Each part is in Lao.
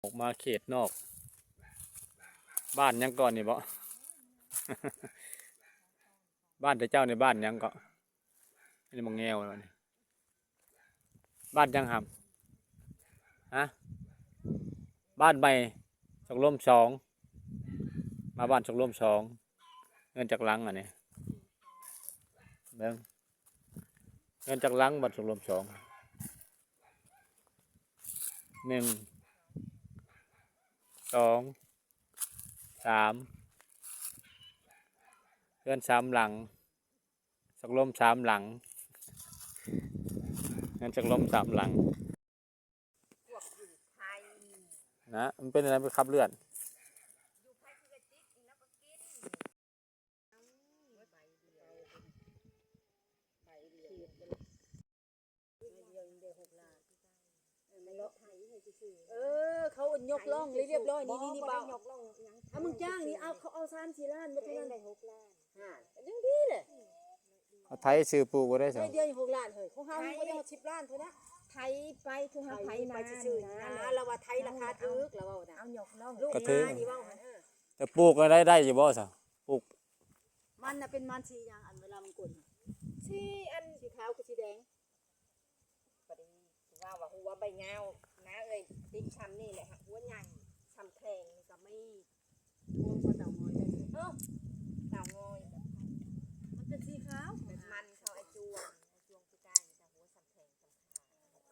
ອອກມາເຂດນອກ ບ້ານຫຍັງເກາະນີ້ເບາະ? ບ້ານເຈົ້ານີ້ບ້ານຫຍັງເກາະ? ອັນນີ້ໝາກແງວນີ້ ບ້ານຫຍັງຫຳ? ຮະ? ບ້ານໃໝ່ ສະໂລມສອງ ມາບ້ານສະໂລມສອງ ເຮືອນຈັກຫຼັງອັນນີ້ ເບິ່ງ ເຮືອນຈັກຫຼັງ ບ້ານສະໂລມສອງ ໜຶ່ງ ສອງ ສາມ ເຮືອນສາມຫຼັງ ສະໂລມສາມຫຼັງ ເຮືອນສະໂລມສາມຫຼັງ ນະ ມັນເປັນອັນນັ້ນ ເປັນຄາບເລືອດ. ເອີ ເຂົາຍົກລ່ອງເລີຍຮຽບຮ້ອຍ ນີ້ ນີ້ ນີ້ ບໍ່ໄດ້ຍົກລ່ອງຫຍັງ ເອົາ ມຶງຈ້າງນີ້ ເອົາ ເຂົາເອົາສາມສີ່ລ້ານ ບໍ່ເທົ່ານັ້ນ ໄດ້ຫົກລ້ານ ຫັ້ນ ຍັງດີແຫຼະ ເອົາໄຖຊື່ປູກບໍ່ໄດ້ຊະ ໄດ້ເດືອນຫົກລ້ານເຮີ້ຍ ຂອງເຮົາຍັງບໍ່ໄດ້ຮອດສິບລ້ານເທື່ອນະ ໄຖໄປຄືເຮົາໄຖນາ ລາວວ່າໄຖລາຄາຖືກ ລາວເວົ້ານະ ເອົາຍົກລ່ອງ ລູກນານີ້ເວົ້າຫັ້ນ ເອີ ແຕ່ປູກໄດ້ ໄດ້ຢູ່ບໍ່ຊະ? ປູກ ມັນນະເປັນມັນສີຫຍັງ ອັນເວລາມັນກົນ ສີອັນ ສີຂາວກັບສີແດງ ພໍດີຊິວ່າວ່າຫົວໃບຍາວນາເອີຍ ຕິດຊ່ຳນີ້ແຫຼະ ຫົວໃຫຍ່ຊ່ຳແຂ້ງນີ້ກໍມີ ຫົວ ຫົວເຕົາງອຍເລີຍ ເອີ ເຕົາງອຍ ມັນເປັນສີຂາວ ແບບມັນເຂົາໄອ້ຈວງ ໄອ້ຈວງປີກາຍນີ້ກໍຫົວຊ່ຳແຂ້ງຊ່ຳຂາ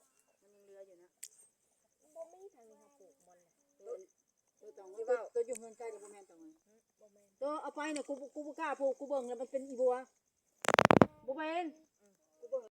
ມັນຍັງເຫຼືອຢູ່ນະ ມັນບໍ່ມີທາງນີ້ເຮົາປູກມັນ ໂຕ ໂຕເຕົາງອຍ ໂຕ ໂຕຢູ່ເຮືອນໃກ້ນີ້ບໍ່ແມ່ນເຕົາງອຍ ບໍ່ແມ່ນ ໂຕເອົາໄປນະ ກູ ກູບໍ່ກ້າປູກ ກູເບິ່ງແລ້ວມັນເປັນອີບົວ ບໍ່ແມ່ນ ກູເບິ່ງ